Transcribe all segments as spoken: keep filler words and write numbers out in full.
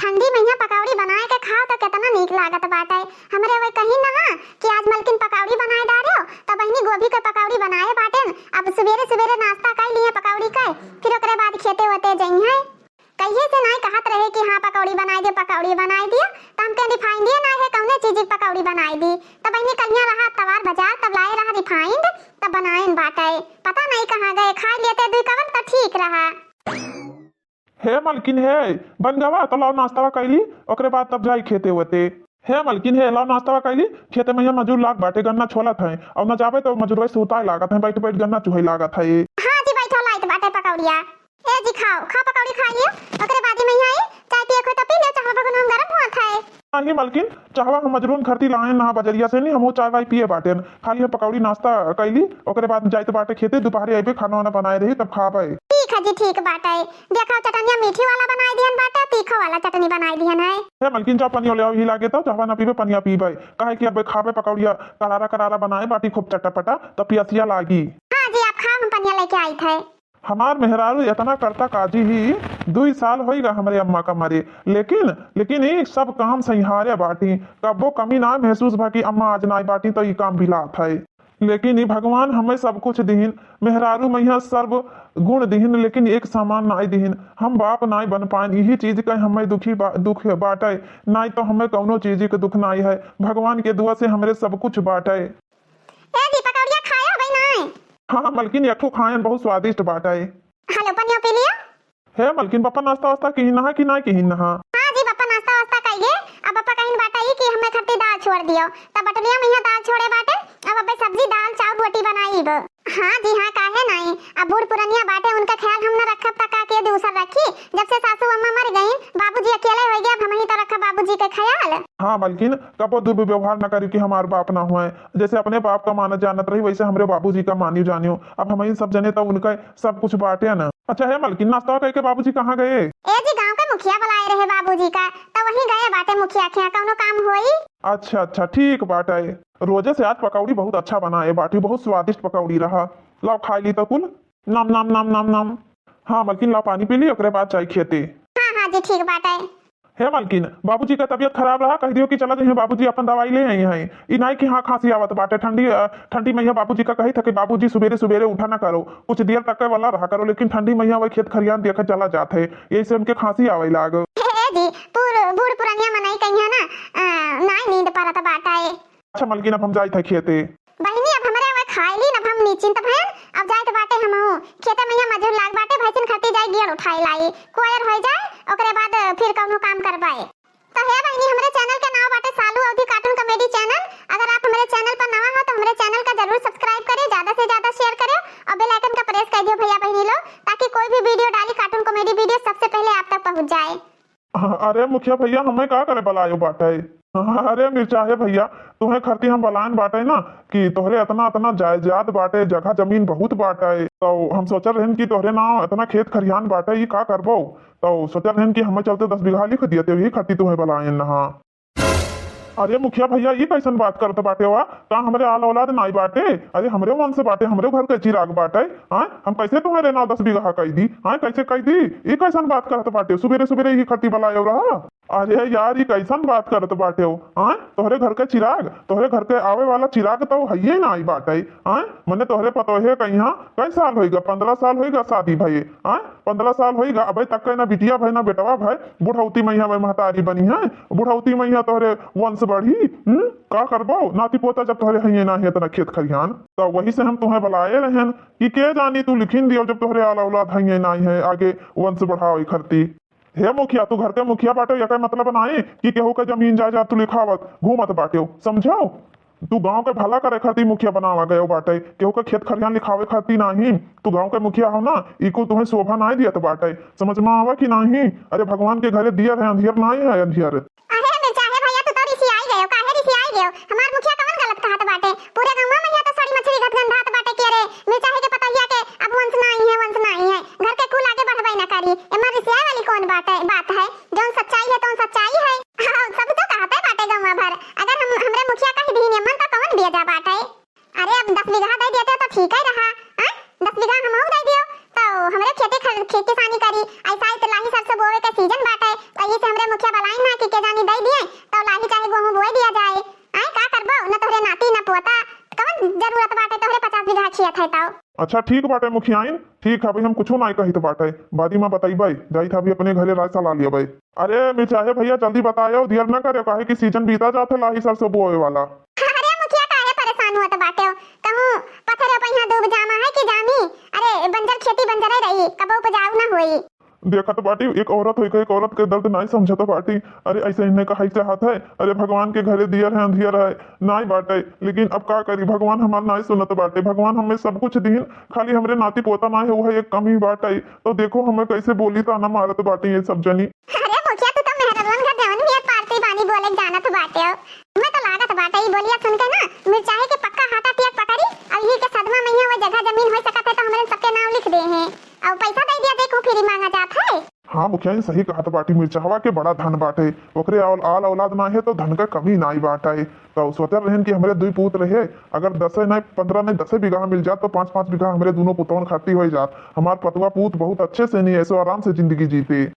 ठंडी मइहाँ पकौड़ी बनाए के खाओ तो केतना नीक लागत बाटे। हमरे वही कही ना कि आज मलकिन पकौड़ी बनाए डारेउ, तो बहिनी गोभी के पकौड़ी बनाए बाटेन। अब सुबेरे सुबेरे नाश्ता कइ लिए पकौड़ी के, फिर ओकरे बाद खेते वते जइहें। कहिए से नाई कहत रहे कि हाँ पकौड़ी बनाए दे, पकौड़ी बनाए दिया, तो हमके रिफाइंडिए नाई है कौने चीज की पकौड़ी बनाए दी। तो बहिनी कलिया रहा तवार बाजार, तब लाए रहा रिफाइंड, तब बनाएन बाटे। पता नहीं कहाँ गए, खाए लेते दुई कवल तो ठीक रहा। हे मलकिन हे, बन गवा तो लाओ नाश्तावा कैली, ओकरे बाद तब जाई खेते वते। हे मलकिन हे, लाओ नाश्तावा कैली, खेते मइहाँ मजूर लाग बाटे, गन्ना छोलत है, और न जाबे तो मजूरवे सुताए लागत है, बैठ बैठ गन्ना चुहे लागत है। हाँ जी, बैठो, लाइत बाटे पकौड़िया। ए जी खाओ, खाओ पकौड़ी खाइए, ओकरे बाद ही मइहाँ आई, चाय पिए को तो पी ले, चाह बगन हम गरम हुआ था। नहीं मलकिन, चाहवा हम मजरून खरती लाए ना बजरिया से, नहीं हम चाय वाय पिए बाटेन। खाली हम पकौड़ी नाश्ता कैली, ओकरे बाद जाइत बाटे खेते, दोपहरे अइबे, खाना वाना बनाए रही, तब खाबे। ठीक है जी, ठीक बाटे। देखो, चटनिया मीठी वाला बनाए दिहन बाटे, तीखा वाला चटनी बनाए दिहन है। हे मलकिन, जाओ पनिया ले आओ, ही लागे तो चाहवा ना पीबे, पनिया पीबे, काहे कि अब खाबे पकौड़िया, करारा करारा बनाए बाटी खूब चटपटा, तो पियसिया लागी। हाँ जी, आप खाओ, हम पनिया लेके आई थे। हमार मेहरारू एतना करता काजी ही, दुई साल होइगा हमरे अम्मा का मरे, लेकिन, लेकिन ई सब काम संहारे बाटी, कब्बो कमी ना महसूस भा कि अम्मा आज नाई बाटी तो ई काम बिलात है। लेकिन ई भगवान हमें सब कुछ दिहिन, मेहरारू मइहाँ सर्व गुण दिहिन, लेकिन एक समान नाई दिहिन। हम बाप नाई बन पाएन, यही चीज का हमें दुखी बा-, दुख बाटे, नाई तो हमें कौनो चीज के दुख नाई है। भगवान के दुआ से हमरे सब कुछ बाटे। ए जी, पकौड़िया खाए हो गई नाई? हाँ मलकिन, एक ठो खाएन, बहुत स्वादिष्ट बाटे। हेलो, पनिया पी लिया। हे मलकिन, बप्पा नाश्ता वास्ता किहिन नहा कि नाई किहिन नहा? हाँ जी, बप्पा नाश्ता वास्ता कइले। अब बप्पा कहिन बाटे ई कि हमें खरती दाल छोड़ दियो। तब बटुलिया मइहाँ दाल छोड़े बाटे, अब अबे सब्जी, दाल, चाउर, रोटी बनाइब। हाँ जी हाँ, काहे नाई? अब बूढ़ पुरनिया बाटे, उनका ख्याल हम न रखब त का के दूसर रखी? जब से सासू अम्मा मर गईन, बाबूजी अकेले होइ गए, अब हमही तो रखब बाबूजी के ख्याल। हाँ मलकिन, कबो दुर्व्यवहार न करियो कि हमार बाप ना हुए। जैसे अपने बाप का मानत जानत रही, वैसे हमरे बाबूजी का मानियो जानियो। अब हमही सब जने तो उनका सब कुछ बाटे ना। अच्छा हे मलकिन, नाश्ता कइके बाबूजी कहाँ गए? ए जी, गाँव के मुखिया बुलाए रहे बाबूजी का, तो वहीं गए बाटे मुखिया के यहाँ, कौनो काम होई? अच्छा अच्छा, ठीक बाटे। रोजे से आज पकौड़ी बहुत अच्छा बनाए बाटी, बहुत स्वादिष्ट पकौड़ी रहा। लाओ खाई ली तो कुल। नम नम नम नम नम। हाँ मलकिन, लाओ पानी पी ली, ओकरे बाद जाई खेते। हाँ हाँ जी, ठीक बाटे। हे मलकिन, बाबूजी का तबियत खराब रहा, कह दियो कि चला जइहें, बाबूजी अपन दवाई ले आई हैं। ई नाई कि हाँ खांसी आवत बाटे, ठंडी, अ, ठंडी मइहाँ बाबूजी का कही था कि बाबूजी सुबेरे सुबेरे उठा ना करो, कुछ देर तक के वाला रहा करो, लेकिन ठंडी मइहाँ वही खेत खरियान देखे चला जात है, यही से उनके खांसी आवे लाग। हे जी, बूढ़, बूढ़ पुरनिया मनई कहिया ना, अ, नाई नींद परत बाटे। अच्छा मलकिन, अब हम जाइत है खेते। बहिनी, अब हमरे अवे खाए ली, अब हम निश्चिंत भयन, अब जाइत बाटे हमहू। खेते मइहाँ मजूर लाग बाटे, भैंसिन खरती जाई, गेड़ उठाए लाई, कोयर होइ जाए, ओकरे बाद फिर कौनो काम करबे। तो हे बहिनी, हमरे channel के नाव बाटे सालू अवधी cartoon comedy channel। अगर आप हमरे channel पर नवा हो तो हमरे channel का जरूर subscribe करें, ज्यादा से ज्यादा share करें और bell icon का press कर दियो भैया बहिनी लोग, ताकि कोई भी video डाली, cartoon comedy video सबसे पहले आप तक पहुँच जाए। अरे मुखिया भैया, हमें का करे बलायो बाटे? अरे मिर्चाहे भैया, तुहें खरती हम बलायन बाटे ना कि तोहरे अतना, अतना जायदाद बाटे, जगह जमीन बहुत बाटे, तो हम सोचल रहन कि तोहरे नाव अतना खेत खरिहान बाटे, ई का करबो? तो सोचल रहन कि हमें चलते दस बीघा लिख दियते, यही खरती तुहें बलायन नहा। अरे मुखिया भैया, ई कैसन बात करत बाटे वा? का हमरे आल औलाद नाई बाटे? अरे हमरे वंश बाटे, हमरे घर के चिराग बाटे। हाँ, हम कैसे तुम्हारे नाव दस बीघा कई दी? हाँ, कैसे कई दी? ई कैसन बात करत बाटे? सुबेरे सुबेरे ई खरती बलायो रहा। अरे यार, ई कैसन बात करत बाटे हो? हाँ, तोहरे घर के चिराग, तोहरे घर के आवे वाला चिराग तो हइये नाई बाटे। हाँ, मने तोहरे पतोहे कहिया कै साल होइगा? पन्द्रह साल होइगा शादी भये। हाँ, पन्द्रह साल होइगा, अबे तक के ना बिटिया भय, ना बेटवा भय, बुढ़ौती मइहाँ में महतारी बनी है, बुढ़ौती मइहाँ तोहरे वंश बढ़ी। हम्म, का करबो नाती पोता जब तोहरे हइये ना है इतना खेत खरिहान। तो वही से हम तुम्हें बुलाए रहन कि के जानी तू लिखिन दियो जब तोहरे आल औलाद हइये ना है आगे वंश बढ़ावे खरती। हे मुखिया, तू घर के मुखिया बाटे, एकर मतलब नाई कि केहू के जमीन जायदाद तू लिखावत घूमत बाटे, समझो? तू गांव के भला करे खातिर मुखिया बनावा गयो बाटे, केहू के खेत खरिहान लिखावे खातिर नाही। तू गांव के मुखिया हो ना, ई कुल तुम्हें शोभा नाही दियत बाटे, समझ में आवा कि नाही? अरे भगवान के घरे दियर है, अंधियर नाही है, अंधियर। अरे मिर्चाहे भैया, तू तो रिसियाई गयो, काहे रिसियाई गयो? हमार मुखिया कवन गलत कहत बाटे? पूरे गंवा में यहाँ तो सड़ी मछली घत गंधात बाटे कि अरे मिर्चाहे के पतोहिया के अब वंश नाही है, वंश नाही है, घर के कुल आगे बढ़बे ना करी। एमा रिसियाए वाली कौन बात है, बात है? जौन सच्चाई है तौन सच्चाई है। हाँ, सब तो कहते बाटे गंवा भर। अगर हम, हमरे मुखिया कह दीन एमन तो कौन बेजा बाटे? अरे अब दस बीघा दे देते तो ठीक है रहा। हाँ, दस बीघा हमहू दे दियो तो हमरे खेते खर-, खे-, किसानी करी। ऐसा ही तो लाही सरसों बोवे के सीजन बाटे, तो यही से हमरे मुखिया बताओ। अच्छा ठीक बाटे मुखियाइन, ठीक है भाई, हम कुछू नाई कहित बाटे, बादी मा बतइबे, जाइत है अभी अपने घरे राय सलाह लियबे। अरे मिर्चाहे भइया जल्दी बतायो, दियर न करे, काहे कि सीजन बीता जात है, लाही सरसों बोए वाला। अरे मुखिया काहे परेशान होत बाटे हो? कहूँ पथरे पे यहाँ दूब जामा है कि जामी? अरे बंजर खेती बंजरे रही, कबो उपजाऊ ना होई। देखत बाटी, एक औरत होई के एक औरत के दर्द नाई समझत बाटी। अरे ऐसे इन्हें कहाई चाहत है, अरे भगवान के घरे दियर है अंधियर है, नाई बाटे, लेकिन अब का करी, भगवान हमार नाई सुनत बाटे। भगवान हमें सब कुछ दीन, खाली हमरे नाती पोता नाई है, वह एक कमी बाटे। तो देखो हमें कैसे बोली ताना मारत बाटी ये सब जनी। अरे मुखिया, तू तो मेहररुअन घर जवन भी एक पार्टी बानी बोले जानत बाटे हो। मैं तो लागत बाटे ई बोलिया सुन के ना मिर्चाहे के पक्का हार्ट अटैक पकड़ी, और यही के सदमा में यहाँ वो जगह जमीन हो सकत है तो हमरे सबके नाम लिख दे हैं और पैसा दे दिया, देखो फ्री मांगा जात है। हाँ मुखिया, ई सही कहत बाटी, मिर्चहवा के बड़ा धन बाटे, ओकरे आल, आल औलाद ना है तो धन का कमी नाई बाटे। तो सोचत रहन कि हमरे दुई पूत रहे, अगर दसे नाई, पन्द्रह नाई, दसे बीघा मिल जात तो पाँच पाँच बीघा हमरे दोनों पुतवन खाती हो जात। हमार पतवा पूत बहुत अच्छे से नहीं ऐसो आराम से जिंदगी जीते।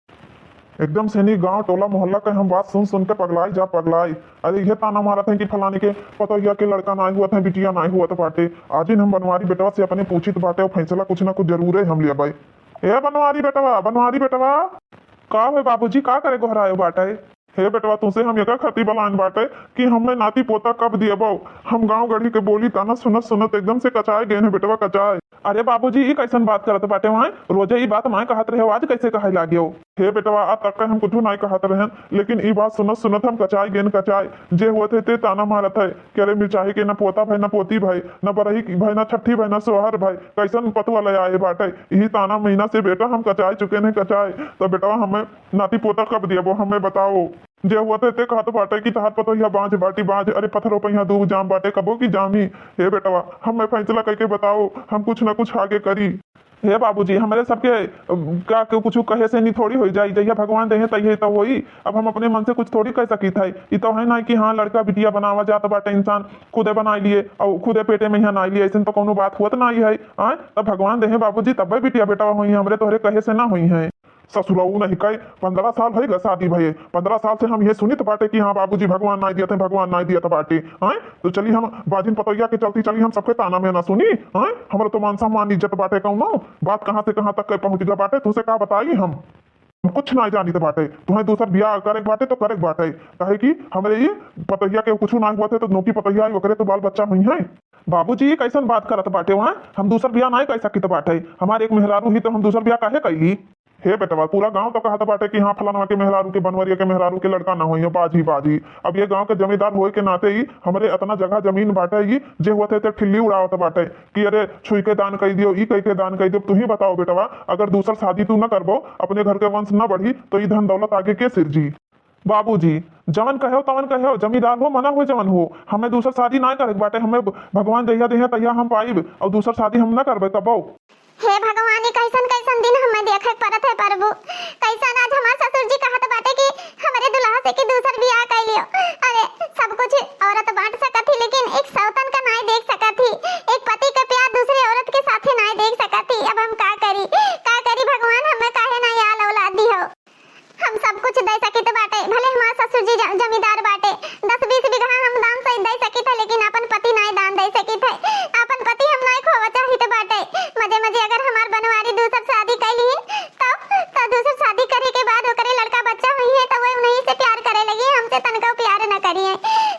एकदम से नहीं गांव टोला मोहल्ला के हम बात सुन सुन के पगलाई जा पगलाई। अरे ये ताना मारत है कि फलाने के पतोहिया के लड़का नाई हुआ था, बिटिया नाई हुआ था बाटे। आज ही हम बनवारी बेटवा से अपने पूछित बाटे और फैसला कुछ ना कुछ जरूर है हम लिया भाई। ए बनवारी बेटवा, बनवारी बेटवा। का है बाबूजी, का करे गोहरायो बाटे? हे बेटवा, तुसे हम एकर खातिर बलान बाटे कि हमें नाती पोता कब दियबो। हम गांव गढ़ी के बोली ताना सुनत सुनत एकदम से कचाए गए हैं बेटवा, कचाए। अरे बाबूजी, ई कैसन बात करत बाटे? वहाँ रोजे ई बात माय कहत रहे हो, आज कैसे कहे लागे हो? हे बेटवा, आज तक हम कुछ नहीं कहत रहन, लेकिन ई बात सुनत सुनत हम कचाए गेन कचाए। जे होत है ते ताना मारत है कि अरे मिर्चाही के न पोता भाई, न पोती भाई, न बरही भाई, न छठी भाई, न सोहर भाई, कैसन पतुआ ले आए बाटे। यही ताना महीना से बेटा हम कचाए चुके नहीं कचाए। तो बेटवा हमें नाती पोता कब दियबो, हमें बताओ। जे हुआ थे ते कहत बाटे कि तहार पतोहिया बाँझ बाटी बाँझ, अरे पत्थरों पे यहाँ दूब जाम बाटे, कबो की जामी। हे बेटवा, हमें फैसला करके बताओ, हम कुछ ना कुछ आगे करी। हे बाबूजी, हमरे सबके, अ, का के कुछ कहे से नहीं थोड़ी होई जाई, जहिया भगवान देहे तहिया तो होई। अब हम अपने मन से कुछ थोड़ी कह सकीत है। ई तो है ना कि हाँ, लड़का बिटिया बनावा जात बाटे, इंसान खुदे बनाई लिए और खुदे पेटे में यहाँ नाई लिए, ऐसे तो कोनो बात हुआ तो नहीं है। आय, तब भगवान देहे बाबूजी, तब्बे बिटिया बेटवा होई, हमरे तोहरे कहे से ना होई है। ससुरऊ नहीं कहे, पन्द्रह साल होइगा शादी भये, पन्द्रह साल से हम ये सुनित बाटे कि हाँ बाबूजी भगवान नाई दियत है, भगवान नाई दियत बाटे। हैं? तो चली हम बाजिन पतोहिया के चलती चली हम सबके ताना में ना सुनी। हैं? हमरो तो मान सम्मान इज्जत बाटे, कौनो बात कहाँ से कहाँ तक के पहुँच गया बाटे, तुसे का बताई हम। हम कुछ नाई जानित बाटे, तुम्हें दूसर बियाह करे के बाटे तो करे के बाटे, काहे कि हमरे ये पतोहिया के कुछ ना हुआ थे तो नौकी पतोहिया आई, ओकरे तो बाल बच्चा हुई है। बाबूजी, ये कैसन बात करत बाटे? वहाँ हम दूसर बियाह नाई कर सकित बाटे, हमारे एक मेहरारू ही तो हम दूसर बियाह काहे कैली? हे बेटवा, पूरा गांव तो कहत बाटे कि हाँ, फलानवा के मेहरारू के, बनवरिया के मेहरारू के लड़का ना होइयो, बाजी, बाजी। अब ये गांव के जमींदार होए के नाते ही हमरे इतना जगह जमीन बाटे ही, जे हुआ थे ते ठिल्ली उड़ावत बाटे कि अरे छुई के दान कई दियो, ई कई के दान कई दियो। तू ही बताओ बेटवा, अगर दूसर शादी तू न करबो, अपने घर के वंश न बढ़ी, तो ई धन दौलत आगे के सिरजी? बाबूजी, जवन कहो तवन कहो, जमींदार हो मना हो जवन हो, हमें दूसर शादी ना करे के बाटे, हमें भ-, भगवान जहिया देहे तहिया हम पाइब, और दूसर शादी हम ना करबे कबो। हे भगवान, ई कैसन कैसन दिन हमें देखे के पड़त है प्रभु। कैसन आज हमार ससुर जी कहत बाटे कि हमरे दुल्हा से कि दूसर बियाह कर लियो। अरे सब कुछ औरत बांट सकत ही, लेकिन एक सौतन का नाई देख सकत ही, एक पति के प्यार दूसरे औरत के साथे नाई देख सकत ही। अब हम का करी, का करी भगवान, हमें काहे ना आल औलाद दी हो। हम सब कुछ दे सकित बाटे, भले हमार ससुर जी ज-, जमींदार बाटे, दस बीस बीघा हम दान सहित दे सकित है, लेकिन अपन पति नाय दान दे सकित है। अपन पति हम नाय खोवा चाहित बाटे। मजे मजे अगर हमार बनवारी दूसर शादी कर ली, तब तो दूसर शादी करे के बाद ओकरे लड़का बच्चा हुई है, तो वो उन्हीं से प्यार करे लगी, हमसे तनको प्यार न करिए।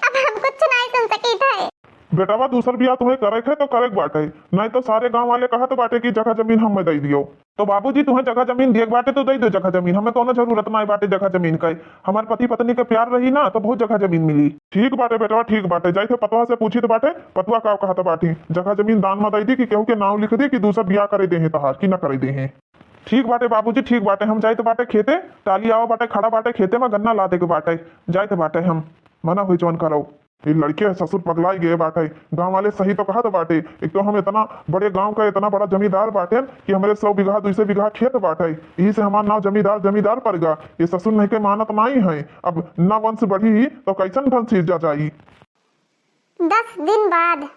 अब हम कुछ नाय सुन सकित है। बेटवा, दूसर बियाह तुम्हें करे के है तो करे के बाटे, नहीं तो सारे गांव वाले कहत बाटे कि जगह जमीन हमें दे दियो। तो बाबूजी, तुम्हें जगह जमीन दिए के बाटे तो दे दो जगह जमीन, हमें कोनो जरूरत नहीं बाटे जगह जमीन का। हमार पति पत्नी के प्यार रही ना तो बहुत जगह जमीन मिली। ठीक बाटे बेटवा, ठीक बाटे, जाई थे पतवा से पूछी तो बाटे, पतवा का कहत बाटी, जगह जमीन दान में दे दी कि केहू के नाम लिख दी कि दूसर बियाह करे दे हैं तहार कि ना करे दे हैं। ठीक बाटे बाबूजी, ठीक बाटे, हम जाई तो बाटे खेते, टाली आवा बाटे, खड़ा बाटे खेते में, गन्ना लादे के बाटे, जाई तो बाटे हम, मना हुई जवन करो। ये लड़के ससुर पगलाई गए बाटे। गांव वाले सही तो कहत बाटे, एक तो हम इतना बड़े गांव का इतना बड़ा जमींदार बाटे कि हमरे सौ बीघा, दो सौ बीघा खेत बाटे, यही से हमार नाम जमींदार, जमींदार पड़ गया। ये ससुर नहीं के मानत नाई है, अब ना वंश बढ़ी तो कैसन धन सिरजा जाई। दस दिन बाद।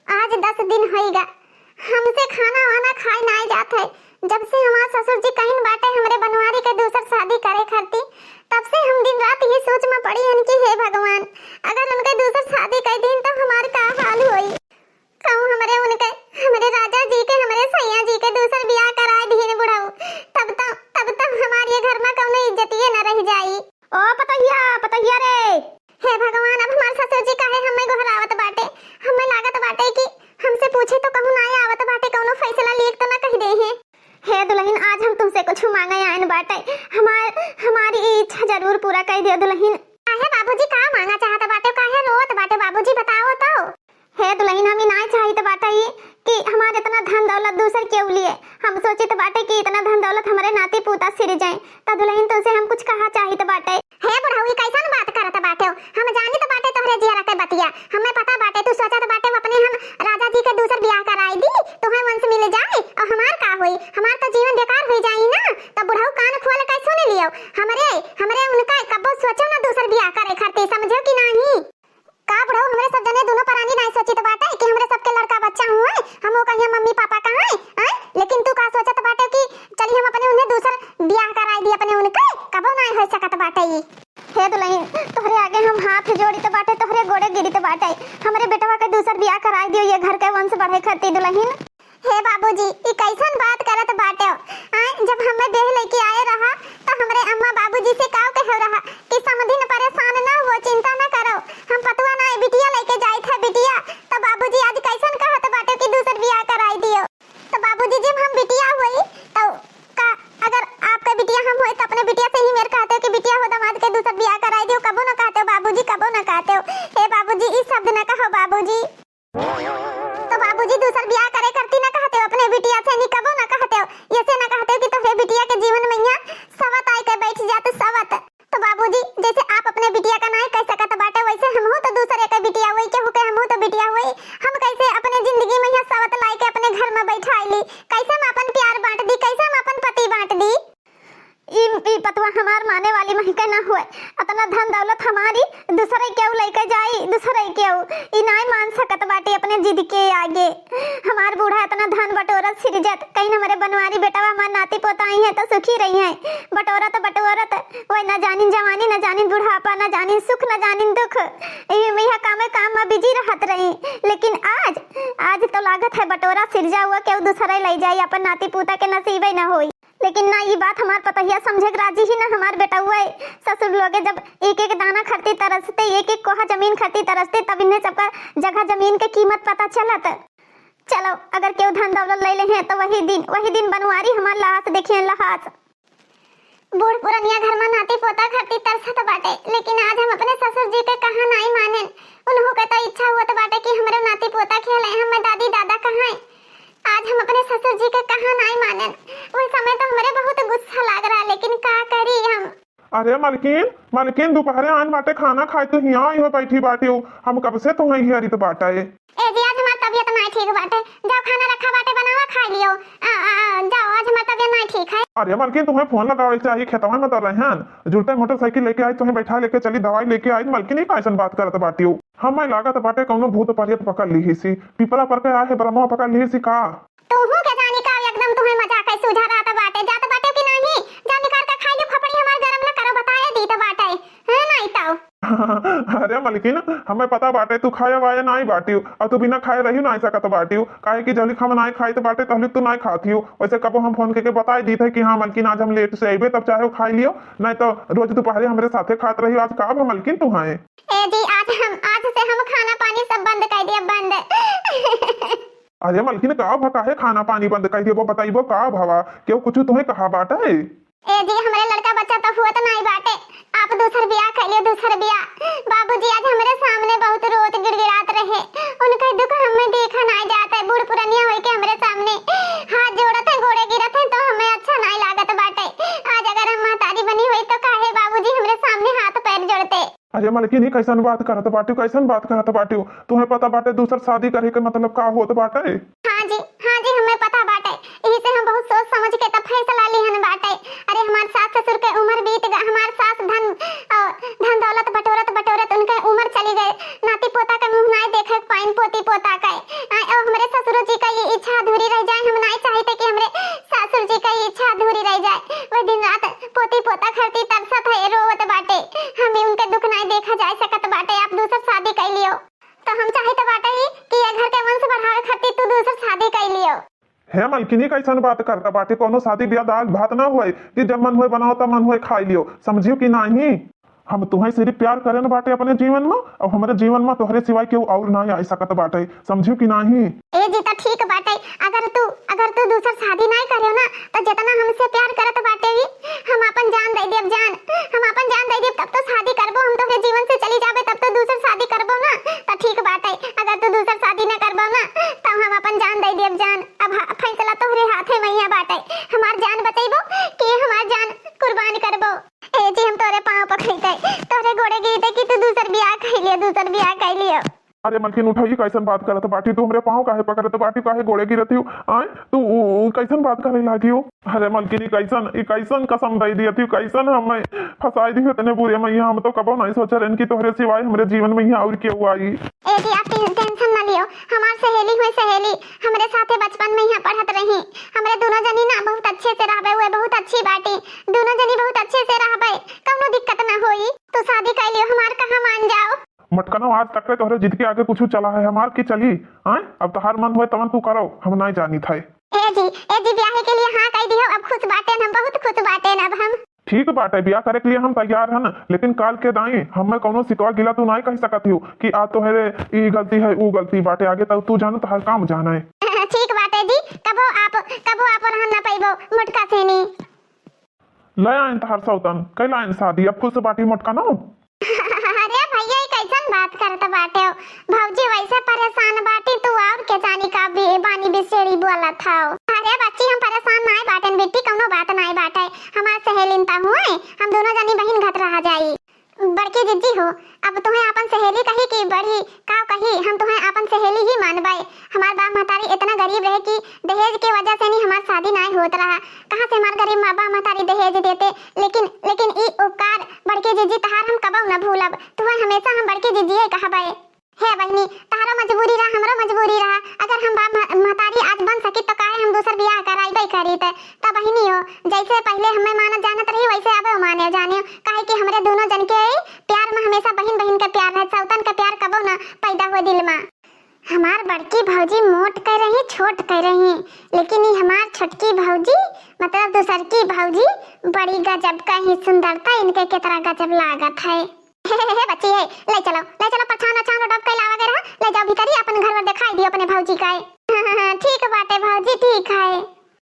आज दस दिन होइगा, हमसे खाना वाना खाए नाय जात है। जब से हमार ससुर जी कहिन बाटे हमरे बनवारी के दूसर शादी करे खातिर, तब से हम दिन रात ये सोच में पड़ी हन कि हे भगवान, अगर उनके दूसर शादी कर दीन तो हमार का हाल होई। कहूँ हमरे उनके, हमरे जरूर पूरा कइ दियो दुलहिन। काहे बाबूजी, का मांगा चाहत बाटे, काहे रोवत बाटे बाबूजी, बताओ तो। हे दुलहिन, हम ई नाय चाहित बाटे ई कि हमार इतना धन दौलत दूसर केहू लिए। हम सोचित बाटे कि इतना धन दौलत हमरे नाती पूता सिर जाए, त दुलहिन तुमसे हम कुछ कहा चाहित बाटे। हे बुढ़ऊ, ई कैसन बात करत बाटे हो? हम जानित बाटे तोहरे जियरा के बतिया, हमें पता बाटे तू सोचत बाटे अपने हम राजा जी के दूसर बियाह कराई दी, तुहे वंश मिल जाए और हमार का होई? हमार तो जीवन बेकार हो जाई ना। तो बुढ़ऊ कान खोल के सुन लियो, हमरे हमरे उनका कबो सोचो ना दूसर बियाह करे खातिर, समझो कि नाही? का बुढ़ऊ, हमरे सब जने दोनों परानी नाई सोचित बाटे कि हमरे सबके लड़का बच्चा हुए, हम वो कहिया मम्मी पापा कहाँ हैं, हैं? लेकिन तू का सोचत बाटे कि चली हम अपने उन्हें दूसर बियाह कराई दी अपने उनके? कबो नाई हो सकत बाटे ई। हे दुलहिन, तोहरे आगे हम हाथ जोड़ित बाटे, तोहरे गोड़े गिरित बाटे, हमरे बेटवा के दूसर बियाह कराई दियो, ये घर के वंश बढ़े खातिर दुलहिन। हे बाबूजी, ई कैसन बात करत बाटे? आय, जब हमें देह लेके आए रहा, तो हमरे अम्मा बाबूजी से काव कहो रहा कि समधिन परेशान ना हो, चिंता ना करो, हम पतुआ ना बिटिया लेके जाइत है बिटिया। तो बाबूजी आज कैसन कहत बाटे कि दूसर बियाह कराई दियो? तो बाबूजी, जब हम बिटिया होई, तो का अगर आपका बिटिया हम होई, तो अपने बिटिया से ही मेर कहते हो कि बिटिया हो, दामाद के दूसर बियाह कराई दियो, कबो ना कहते हो बाबूजी, कबो ना कहते हो। हे बाबूजी, ई शब्द ना कहो बाबूजी। तो बाबूजी दूसर बियाह करे करती ना कहते हो अपने बिटिया से, निकबो ना कहते हो, ऐसे ना कहते हो कि तोहरे बिटिया के जीवन में यहाँ सवत आए के बैठ जात, सवत। तो बाबूजी, जैसे आप अपने बिटिया का नाय कह सकत बाटे, वैसे हमहू तो दूसरे के बिटिया हुई, केहू के हमहू तो बिटिया हुई। हम कैसे अपने जिंदगी में यहाँ सवत लाई के अपने घर में बैठाई ली? कैसे हम अपन प्यार बांट दी, कैसे हम अपन पति बांट दी? ई, ई पतवा हमार माने वाली महिके ना हुए। अतना धन दौलत हमारी दूसरे केहू लेके जाई, दूसरे केहू। ई नाय मान सकत बाटी अपने जिद के आगे। हमार बूढ़ा अतना धन बटोरत सिरजत, कहीं हमरे बनवारी बेटवा हमार नाती पोता आई हैं तो सुखी रही हैं। बटोरत बटोरत वही ना जानिन जवानी, ना जानिन बुढ़ापा, ना जानिन सुख, ना जानिन दुख। यही, यही कामे काम में बिजी रहत रही। लेकिन आज, आज तो लागत है बटोरा सिरजा हुआ केहू दूसरे ले जाई, अपन नाती पोता के नसीबे ना होई। लेकिन ना, ई बात हमार पतोहिया समझे के राजी ही ना। हमार बेटउआ ससुर लोगे जब एक एक दाना खातिर तरसते, एक एक कोहा जमीन खातिर तरसते, तब इन्हें सबका जगह जमीन के कीमत पता चलत। चलो, अगर केहू धन दौलत ले ले हैं, तो वही दिन, वही दिन बनवारी हमार लाश देखिए, लाश। बूढ़ पुरनिया घर में नाती पोता खातिर तरसत बाटे, लेकिन आज हम अपने ससुर जी के कहा नाई मानेन। उन्हों के तो इच्छा होत बाटे कि हमरे नाती पोता खेले, हमें दादी दादा कहाए। आज हम अपने ससुर जी के कहा नाई मानेन। वही समय तो हमरे बहुत गुस्सा लाग रहा, लेकिन का करी हम। अरे मलकिन, मलकिन, दोपहरे आन बाटे खाना खाए, तू हियाँ आई हो बैठी बाटी हो। हम कब से तुम्हें घेरित बाटे। ए जी, आज हमार तबियत नाई ठीक बाटे। जाओ खाना रखा बाटे, बनावा, खाई लियो। आ, आ, आ, जाओ, आज हमार तबियत नाई ठीक है। अरे मलकिन, तुम्हें फोन लगावे के चाहिए, खेतवा में तो रहन, जुलते मोटरसाइकिल लेके आई, तुम्हें बैठा लेके चली, दवाई लेके आई। मलकिन, ई कैसन बात करत बाटी हो? हमें लागत बाटे कौनो भूत प्रेत पकड़ लिहिसी, पिपरा पर के आहे बलमवा पकड़ लिहिसी का? तोहू के जानी का एकदम तुम्हें मजाक है, सूझा रहत बाटे, जात बाटे कि नाही? जा निकाल के खाई ले, खोपड़ी हमार गरम न करो, बताए दीत बाटे, है नाही तो। अरे मलकिन, हमें पता बाटे तू खाए वाए नाही बाटियो, और तू बिना खाए रही नाही सकत बाटियो, काहे कि जहलिक हम नाही खाइत बाटे तहलिक तू नाही खातियो। वैसे कबो हम फोन करके बताए दीत है कि हाँ मलकिन आज हम लेट से अइबे, तब चाहे वो खाई लियो, नहीं तो रोज दोपहरे हमरे साथे खात रही। आज का भा मलकिन तू हैं? ए जी, आज हम, आज से हम खाना पानी सब बंद कर दिया, बंद। अरे मलकिन, का भा काहे खाना पानी बंद कर दियो, बताइबो का भवा? केहू कुछ तुम्हें कहा बाटे? ए जी, हमरे लड़का बच्चा तो हुआ तो नहीं बाटे, आप दूसर बियाह कर लियो, दूसर बियाह। बाबूजी आज हमरे सामने बहुत रोत गिड़गिड़ात रहे, उनका दुख हमें देखा नहीं जाता है। बूढ़ पुरनिया होई के हमरे सामने हाथ जोड़त है, गोड़े गिरत है, तो हमें अच्छा नहीं लागत बाटे। आज अगर हम महतारी बनी हुई तो काहे बाबूजी हमरे सामने हाथ पैर जोड़ते? अरे मलकिन, ई कैसन बात करत बाटियो, कैसन बात करत बाटियो? तुम्हें पता बाटे दूसर शादी करे के मतलब का होत बाटे? हाँ जी, हाँ जी, हमें पता बाटे, यही से हम बहुत सोच समझ के तब फैसला लिहन बाटे। अरे हमार सास ससुर के उम्र बीत गा, हमार सास धन, अ, धन दौलत बटोरत बटोरत उनके उम्र चली गए, नाती पोता के मुंह नाई देखे के पाइन पोती पोता के। आ, अब हमरे ससुर जी का ये इच्छा अधूरी रह जाए, हम नाई चाहते कि हमरे सासुर जी का ये इच्छा अधूरी रह जाए। वह दिन रात पोती पोता खरती तरसत है, रोवत बाटे, हमें उनके दुख नाई देखा जा सकत बाटे। आप दूसर शादी कर लियो, तो हम चाहित बाटे ही कि ये घर के वंश बढ़ावे खातिर तू दूसर शादी कर लियो। हे मलकिनी, कैसन बात करता बाटे? कोनो शादी ब्याह दाल भात ना होए कि जब मन होए बनाओ, तब मन होए खाई लियो, समझियो कि नाही? हम तुहें सिर्फ प्यार करेन बाटे अपने जीवन में, और हमरे जीवन में तोहरे सिवाय केहू और ना आ सकत बाटे, समझियो कि नाही? ए जी, तो ठीक बाटे, अगर तू, अगर तू दूसर शादी नहीं करियो ना, तो जितना हमसे प्यार करत बाटे ही, हम अपन जान दे देब, जान, हम अपन जान तोरे पाँव पकड़िते, तोरे गोड़े गिरिते कि तू दूसर बियाह कइ लियो, दूसर बियाह कइ लियो। अरे मलकिन, उठा, ई कैसन बात करत बाटी तू? हमरे पाँव काहे पकड़त बाटी, काहे गोड़े गिरत हियो? आय, तू उ, उ कैसन बात करे लागियो? अरे मलकिन, ई कैसन, ई कैसन कसम दइ दियत हियो, कैसन हमें फंसाइ दियो इतने बुरे में। हम तो कबो नहीं सोचे रहन कि तोहरे सिवाय हमरे जीवन में यहाँ और केहू आई। ए जी, आप टें-, tension ना लियो, हमार सहेली हुए सहेली, हमरे साथे बचपन में यहाँ पढ़त रही। हमरे दुनो जनी ना बहुत अच्छे से रहबे हुए, बहुत अच्छी बाटी, दुनो जनी बहुत अच्छे से रहबे, कौनो दिक्कत ना होई। तू शादी कइ लियो, हमार कहा मान जाओ। मटकनो, आज तक के तोहरे जिद के आगे कुछ चला है हमार कि चली? आय, अब तोहार मन होए तवन तू करो, हम नाय जानित है। ए जी, ए जी, ब्याहे के लिए हाँ कइ दियो, अब खुश बाटेन हम, बहुत खुश बाटेन अब हम। ठीक बाटे, ब्याह करे के लिए हम तैयार हन, लेकिन काल के दाई हमें कौनो सिकवा गिला तू नाय कहि सकत हियो कि आज तोहरे ई गलती है, ऊ गलती बाटे, आगे तक तू जानो, तोहार काम जाना है। ठीक बाटे जी, कबो आप, कबो आप रहन ना पइबो मोटका सेनी। ले आइन तोहार सौतन, कइ लाइन शादी, अब खुश बाटी मोटकनो। अरे भैया, ई कैसन बात करत बाटे हो? भौजी वैसे परेशान बाटी, तू और के जानी का बी-, बानी बिसेड़ी बोलत हौ। अरे बच्ची, हम परेशान नाय बाटेन बिट्टी, कौनो बात नाय बाटे। हमार सहेलिन त हुए, हम दुनो जनी बहिन घत रहा जाई। बड़की जिज्जी हो, अब तुहें आपन सहेली कही कि बड़ी का कही, हम तुहें आपन सहेली ही मानबे। हमार बाप महतारी इतना गरीब रहे कि दहेज के वजह से नी हमार शादी नाय होत रहा। कहाँ से हमार गरीब माँ बाप महतारी दहेज देते? लेकिन, लेकिन ई उपकार बड़की जिज्जी तहार हम कबो न भूलब। तुहें हमेशा हम बड़की जिज्जी ही कहबे। हे बहिनी, तहारो मजबूरी रहा, हमरो मजबूरी रहा। अगर हम बाप मह-, महतारी आज बन सकी तो काहे हम दूसर बियाह कराइबे करी? त, त बहिनी हो, जैसे पहले हमें मानत जानत रही वैसे अब माने जाने, काहे कि हमरे दुनो जन के प्यार में हमेशा बहिन बहिन के प्यार रहे, सौतन के प्यार कबो न पैदा हो दिल में। हमार बड़की भौजी मोट कइ रही, छोट कइ रही, लेकिन ई हमार छोटकी भौजी, मतलब दूसर की भौजी, बड़ी गजब का ही सुंदरता, इनके कितना गजब लागत है। हे, हे, हे, बच्ची, हे, ले चलो, ले चलो, पछान अछान रोडवा कइला वगैरह, ले जाओ भीतरी, अपन घर वर देखाई दियो अपने भौजी का। ठीक बाटे भौजी, ठीक है।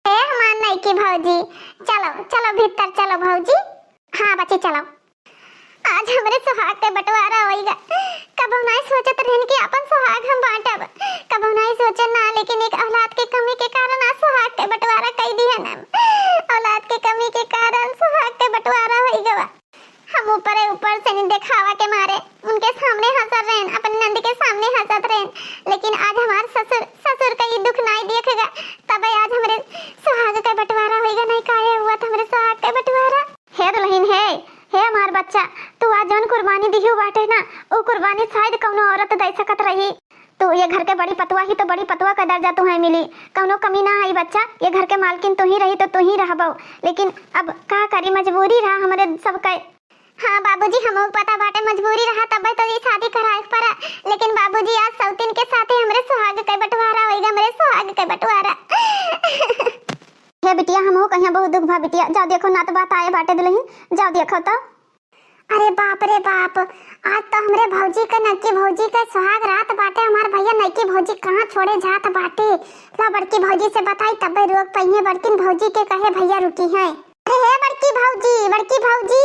ए हमार नईकी भौजी, चलो, चलो भीतर चलो भौजी। हाँ बच्ची, चलो। आज हमरे सुहाग के बंटवारा होइगा। कबो नाय सोचत रहन कि अपन सुहाग हम बांटब, कबो नाय सोचे ना, लेकिन एक औलाद के कमी के कारण आज सुहाग के बंटवारा कई दिहन हम। औलाद के कमी के कारण सुहाग के बंटवारा होइगा। हम ऊपरे ऊपर से नी देखावा के मारे उनके सामने हंसत रहेन, अपन नंद के सामने हंसत रहेन, लेकिन आज हमार ससुर, ससुर का ई दुख नाय देखेगा, तबे आज हमरे सुहाग के बंटवारा होइगा। नाय काहे हुआ त हमरे सुहाग के बंटवारा। हे दुलहिन, हे, हे हमार बच्चा, तू आज जौन कुर्बानी दिहू बाटे ना, उ कुर्बानी शायद कौनो औरत दे सकत रही। तू ये घर के बड़ी पतुआ ही तो बड़ी पतुआ का दर्जा तुहें मिली, कौनो कमी ना आई बच्चा। ये घर के मालकिन तू ही रही तो तू ही रहबो, लेकिन अब का करी, मजबूरी रहा हमरे सबके। हाँ बाबूजी, हमहू पता बाटे मजबूरी रहा तबे तो ये शादी कराए के पड़ा, लेकिन बाबूजी आज सौतिन के साथे हमरे सुहाग के बंटवारा होइगा, हमरे सुहाग के बंटवारा। हे बिटिया, हमहू कहिया बहुत दुख भा बिटिया। जाओ देखो, नात बात आए बाटे दुलहिन, जाओ देखो तो। अरे बाप रे बाप, आज तो हमरे भौजी के, नक्की भौजी के सुहाग रात बाटे। हमार भैया नक्की भौजी कहाँ छोड़े जात बाटे। ला बड़की भौजी से बताई, तबे रोक पइहे। बड़किन भौजी के कहे भैया रुकी हैं। अरे हे बड़की भौजी, बड़की भौजी।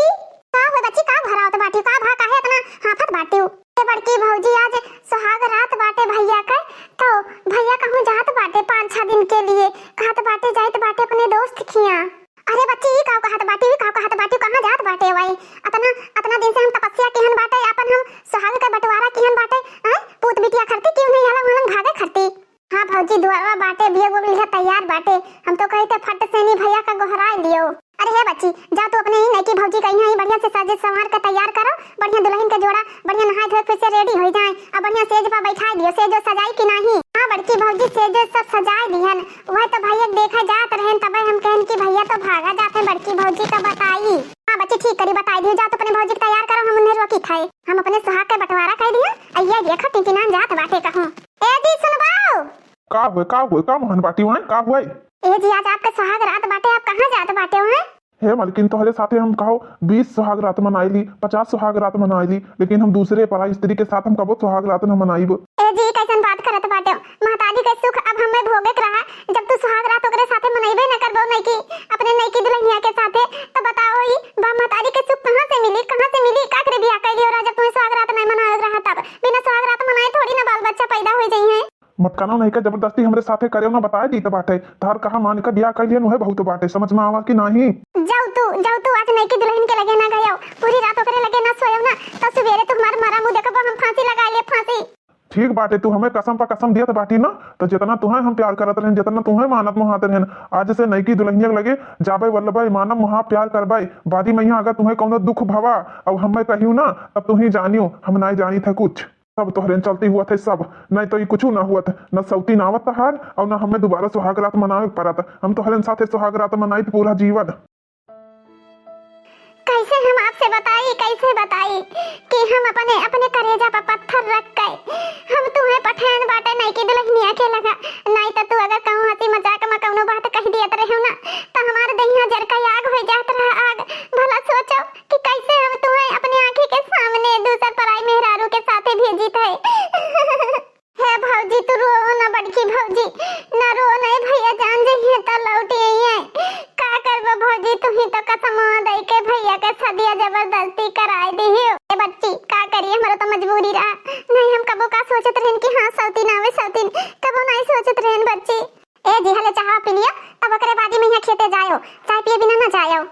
का हो बच्ची, का भरावत बाटी, का भा, काहे इतना हाफत बाटी? ए बड़की भौजी, आज सुहाग रात बाटे भैया के, तो भैया कहूँ जात बाटे पाँच छह दिन के लिए, कहत बाटे जाइत बाटे अपने दोस्त खिया। अरे बच्ची, ई काव कहत बाटी, ई काव कहत बाटी, कहाँ जात बाटे वही? अतना, अतना दिन से हम तपस्या किहन बाटे, आपन हम सुहाग के बंटवारा किहन बाटे, हैं? पूत बिटिया खरती क्यों नहीं हला वहाँ भागे खरती? हाँ भौजी, दुआरवा बाटे, बियोग उग लिहा तैयार बाटे। हम तो कही थे फट से नी भैया का गोहराए लियो। अरे हे बच्ची, जा तू अपने ही नईकी भौजी कहीं ही बढ़िया से सजे संवार के तैयार करो, बढ़िया दुलहिन के जोड़ा, बढ़िया नहाए धोए फिर से ready हो जाए, अब बढ़िया सेज पर बैठाए दियो। सेजो सजाई कि नाही? हाँ बड़की भौजी, सेजो सब सजाए दिहन, वह तो भैया देखा जात रहन, तबे हम कहन कि भैया तो भागा जात हैं, बड़की भौजी का बताई। हाँ बच्ची, ठीक करी, बताई दियो, जा तू अपने भौजी के तैयार करो, हम उन्हें रोकी थे, हम अपने सुहाग के बंटवारा कह दिहन। अइया देखो टिनटिनान जात बाटे कहूँ। ए जी सुनबाओ। का हुए, का हुए, का मोहन बाटी वहाँ, का हुए? ए जी, आज आपका सुहाग रात बाटे, आप कहाँ जात बाटे वहाँ? हे मालकिन, तोहरे साथे हम कहो बीस सुहाग रात मनाइली, पचास सुहाग रात मनाइली, लेकिन हम दूसरे पराई स्त्री के साथ हम कबो सुहाग रात न मनाइब। ए जी, कैसन बात करत बाटे? महतारी के सुख अब हमें भोगे के रहा। जब तू सुहाग रात ओकरे साथे मनइबे न करबो नईकी, अपने नईकी दुल्हनिया के साथे, तो बताओ ई बा महतारी के सुख कहाँ से मिली, कहाँ से मिली? का करे बियाह कैली हो रहा जब तुम्हें सुहाग रात नहीं मनाए रहा तब? बिना सुहाग रात मनाए थोड़ी ना बाल बच्चा पैदा हो जाई हैं। मटकाना नहीं का जबरदस्ती हमरे साथे करे ना बताए दी तो बाटे। तार कहा मान का बियाह कैलियन उहे बहुत बाटे, समझ में आवा कि नाही? जाओ तू, जाओ तू, आज नईकी दुल्हन के लगे ना गयो। पूरी ठीक बाटे, तू हमें कसम पर कसम दियत बाटी ना, तो जितना तुहें हम प्यार करत रहन, जितना तुहें मानत मोहात रहन, आज से नईकी दुल्हनिया के लगे जाबे, वल्लबे, मानब मोहाब, प्यार करबे। बादी मइहाँ अगर तुहें कौनो दुख भवा और हमें कहियो ना, तब तू ही जानियो, हम नाई जानी थे कुछ। सब तोहरे चलती हुआ थे सब, नहीं तो ये कुछ ना हुआ था, न सौतीन आवत तहार और न हमें दोबारा सुहाग रात मनावे के पड़त। हम तोहरे साथे सुहाग रात मनाई पूरा जीवन। कैसे हम आपसे बताई, कैसे बताई कि हम अपने, अपने करेजा पर पत्थर रख के हम तुहें पठाएन बाटे नईकी दुल्हनिया के लगा। नहीं तो तू अगर कहूँ हंसी मजाक में कौनो बात कह दियत रहे ना, तो हमारे दहिया जर का आग हो जात रहा, आग। भला सोचो कि कैसे हम तुहें अपने आँखी के सामने दूसर पराई मेहरारू के साथे भेजित है। हे भौजी, तू रो ना बड़की भौजी, ना रो, नहीं भैया जान जइहे तो लौट अइहे। का करबो भौजी, तू ही तो कसम दे के भैया के सदिया जबरदस्ती कराए दिहियो। ए बच्ची, का करिए, हमारा तो मजबूरी रहा, नहीं हम कबो का सोचत रहन कि हाँ सौतीन आवे सौतीन, कबो नहीं सोचत रहन बच्ची। ए जी, हले चाह पी लिया, तब ओकरे बादी मइहाँ खेते जायो, चाय पिए बिना ना जायो।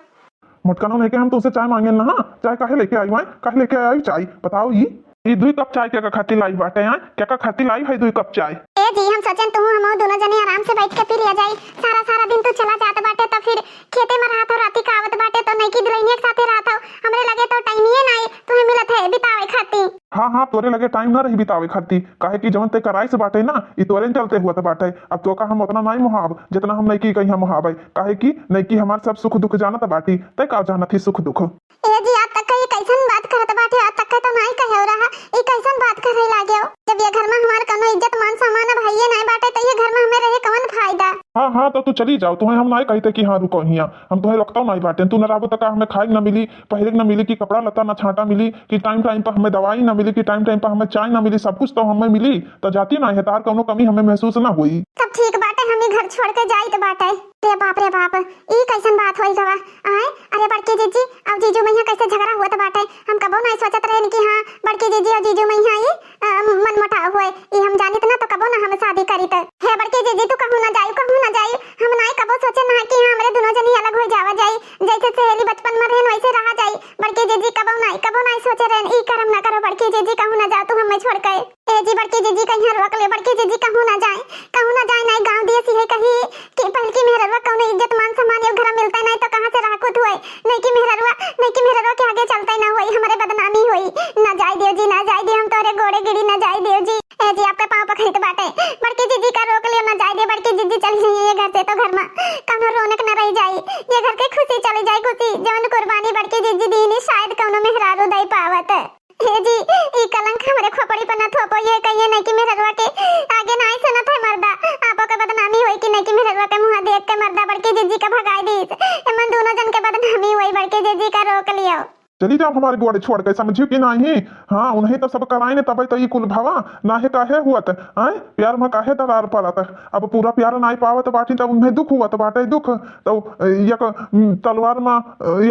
मोटकनो नहीं के हम तुमसे चाय मांगेन ना, चाय काहे लेके आई हुआ, काहे लेके आई चाय, बताओ ई? ई दुई कप चाय केका खातिर लाई बाटे, हैं? केका खातिर लाई है दुई कप चाय? ए जी, हम सोचेन तू हम दोनों जने आराम से बैठ के पी लिया जाई। सारा, सारा दिन तू चला जात बाटे तो फिर खेते में रहत हो, राती का आवत बाटे तो नईकी दुल्हनिया के साथे रहत हो। हमरे लगे तो टाइम ही नाई तुहें मिलत है बितावे खातिर। हाँ, हाँ, तोरे लगे टाइम ना रही बितावे खातिर, काहे कि जवन ते कराइस बाटे ना, ई तोरे चलते हुआ त बाटे। अब तोका हम उतना नाई मोहाब, जितना हम नईकी कहिया मोहाबे, काहे कि नईकी हमार सब सुख दुख जानत बाटी, ते का जानत ही सुख दुख। ए जी, आज तक का ये कैसन बात करत बाटे? आज तक का तो नाई कहे रहा, ये कैसन बात करे लागे हो? जब ये घर में हमार कौनो इज्जत मान सम्मान अब हइये नाई बाटे, तो ये घर में हमें रहे कौन फायदा? हाँ, हाँ, तो तू चली जाओ, तुहें हम नाई कहते कि हाँ रुको हियाँ, हम तुहें रोकता नाई बाटे। तू न रहबो तो का हमें खाए न मिली, पहिरे न मिली, कि कपड़ा लत्ता न छांटा मिली, कि टाइम टाइम पर हमें दवाई न मिली, कि टाइम टाइम पर हमें चाय न मिली, सब कुछ तो हमें मिली, तो जाती नाई है, तार कौनो कमी हमें महसूस ना हुई। सब ठीक बाटे, हम ही घर छोड़ के जाइत बाटे। रे बाप रे बाप, ई कैसन बात होई गवा? आए, अरे बड़की जीजी, अब जीजू मइहाँ कैसे झगड़ा हुआ त बाटे। हम कबो नाई सोचत रहन कि हाँ, बड़की जीजी और जीजू मइहाँ ई, अ, मनमुटाव हुए। ई हम जानित ना तो कबो ना हम शादी करीत। हे बड़की जीजी, तू कहूँ ना जाई, कहूँ ना जाई। हम नाई कबो सोचे ना कि हाँ, हमरे दुनो जनी अलग हो जावा जाई। जैसे सहेली बचपन में रहन, वैसे रहा जाई। बड़की जीजी, कबो नाई, कबो नाई सोचे रहन। ई करम ना करो बड़की जीजी, कहूँ ना जाओ तू हमें छोड़ के। ए जी, बड़की जीजी कहिया रोक ले, बड़की जीजी कहूँ ना जाए, कहूँ ना जाए, नाई गाँव दिए सिहे कही कि पहलकी मेहररुआ कौनो इज्जत मान सम्मान ये घर मिलता नाई तो कहाँ से राखुत हुए। नईकी मेहररुआ, नईकी मेहररुआ के आगे चलते ना होई, हमरे बदनामी होई। ना जाए दियो जी, ना जाए दियो, हम तोरे गोड़े गिरी, ना जाए दियो जी। ए जी, आपके पाँव पकड़ित बाटे, बड़की जीजी का रोक लियो, ना जाए दियो, बड़की जीजी चली जाइए ये घर से तो घर में कौनो रौनक न रह जाई, ये घर के खुशी चली जाए, खुशी। जवन कुर्बानी बड़की जीजी दीनी शायद कौनो मेहरारू दे पावत। हे जी, ई कलंक हमरे खोपड़ी पर न थोपो, ये कहिए नईकी मेहररुआ के आगे नाई सुनत है मर्दा। आपो के बदनामी होई कि नईकी मेहररुआ के मुँह देख के मर्दा बड़की जीजी का भगाई दीस। एमन दुनो जन के बदनामी होई, बड़की जीजी का रोक लियो। चली जाओ हमारे गोड़े छोड़ के, समझियो कि नाहीं? हाँ, उन्हें तो सब कराइन तबे तो ई कुल भवा, नाहीं काहे हुअत, आय? प्यार में काहे दरार पड़त? अब पूरा प्यार नाई पावत बाटी तब उन्हें दुख हुअत बाटे, दुख। तो एक, उम, तलवार में,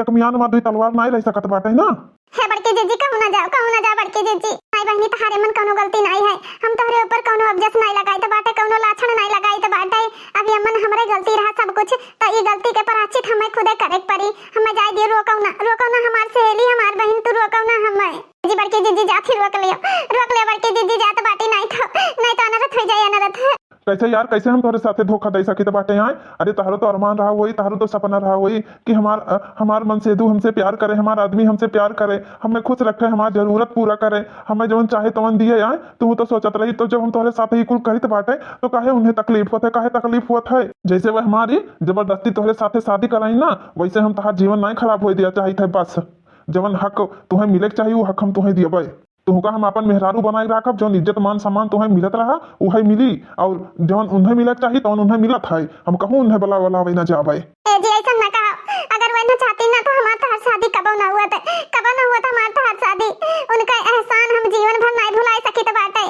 एक मियान में दुई तलवार नाई रह सकत बाटे ना। हे बड़की जीजी, कहूँ ना जाओ, कहूँ ना जाओ बड़की जीजी। नाई बहिनी, तहारे मन कौनो गलती नाई है। हम तोहरे ऊपर कौनो अपजस नाई लगाइत बाटे, कौनो लाछन नाई लगाइत बाटे। अभी अमन हमरे गलती रहा सब कुछ, तो ई गलती के प्रायश्चित हमें खुदे करे के पड़ी। हमें जाए दियो, रोको ना, रोको ना हमार सहेली, हमार बहिन, तू रोको ना हमें। जी बड़की जीजी, जात ही रोक लियो, रोक लियो बड़की जीजी, जात बाटी, नाई तो, नाई तो अनरथ हो जाए, अनरथ। कैसे यार, कैसे हम तोहरे साथे धोखा दे सकित बाटे आए? अरे तहरो तो अरमान रहा होई, तहरो तो सपना रहा होई कि हमार, अ, हमार मनसेधू हमसे प्यार करे, हमार आदमी हमसे प्यार करे, हमें खुश रखे, हमार जरूरत पूरा करे, हमें जवन चाहे तवन दिए आए। तू तो सोचत रही, तो जब हम तोहरे साथे ई कुल करित बाटे, तो काहे उन्हें तकलीफ होत है, काहे तकलीफ होत है? जैसे वह हमारी जबरदस्ती तोहरे साथे शादी कराई ना, वैसे हम तहार जीवन नाई खराब होए दिया चाहित है। बस जवन हक तुहें मिले के चाहिए, वो हक हम तुहें दियबे। तुहका हम आपन मेहरारू बनाए राखब, जौन इज्जत मान सम्मान तुहें मिलत रहा, उहे मिली, और जौन उन्हें मिले के चाही, तौन उन्हें मिलत है। हम कहूँ उन्हें बुलावे ना जाबे। ए जी, ऐसन ना कहा। अगर वह ना चाहती ना, तो हमार तहार शादी कबो ना हुआ थे, कबो ना हुआ था हमार तहार शादी। उनका एहसान हम जीवन भर नाई भुलाए सकित बाटे।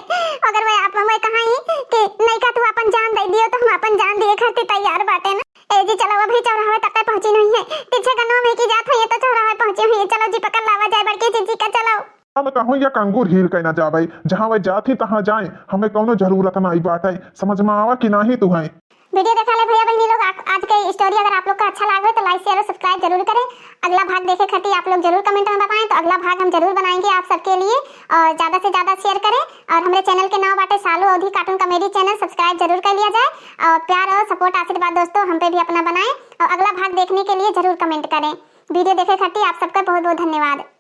अगर वह आप, वह कहा ही कि नहीं का तू अपन जान दे दियो, तो हम अपन जान दिए खातिर तैयार बाटे ना। ए जी, चलो, अभी चौराहे तक पहुँची नहीं है, पीछे गनवा में की जात हुई है, तो चौराहे पहुँची हुई है। चलो जी, पकड़ लावा जाए बड़की जीजी का, चलो। हम कहूँ या कंगूर हील के ना जावे, जहाँ वह जात ही तहाँ जाए, हमें कौनो जरूरत नाई बाटे। समझ में आवा कि नाहीं तुहें? Video देखे वाले भैया बहिनी लोग, आ-, आज के story अगर आप लोग का अच्छा लागे तो like, share और subscribe जरूर करें। अगला भाग देखे खातिर आप लोग जरूर comment में बताएं, तो अगला भाग हम जरूर बनाएंगे आप सबके लिए। और ज्यादा से ज्यादा share करें और हमरे channel के नाम बाटे सालू अवधी cartoon comedy channel, subscribe जरूर कर लिया जाए। और प्यार और support, आशीर्वाद दोस्तों हम पे भी अपना बनाएं और अगला भाग देखने के लिए जरूर comment करें। Video देखे खातिर आप सबका बहुत बहुत धन्यवाद।